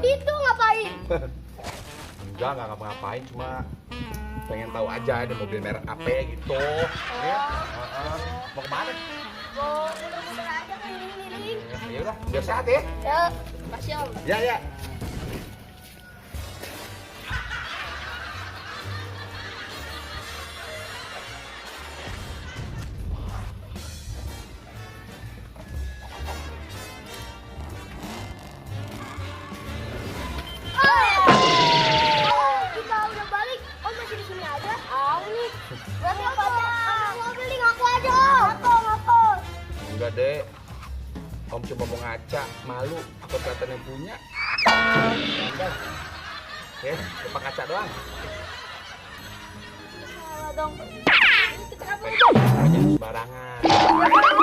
gitu ngapain? Enggak ngapa-ngapain, cuma pengen tahu aja ada mobil merek apa gitu. Ya. Mau kemana? Mau muter-muter aja keliling-keliling. Ya udah, biar sehat ya. Ya, makasih Om. Ya ya. Kita udah balik. Om masih di sini aja. Nih. Berarti Om mobil nih ngaku aja Om. Ngaku. Enggak deh. Om cuma mau ngaca, malu, takut kelihatan yang punya. Enggak. Lupa kaca doang. Salah dong. Itu kenapa? Jangan sembarangan.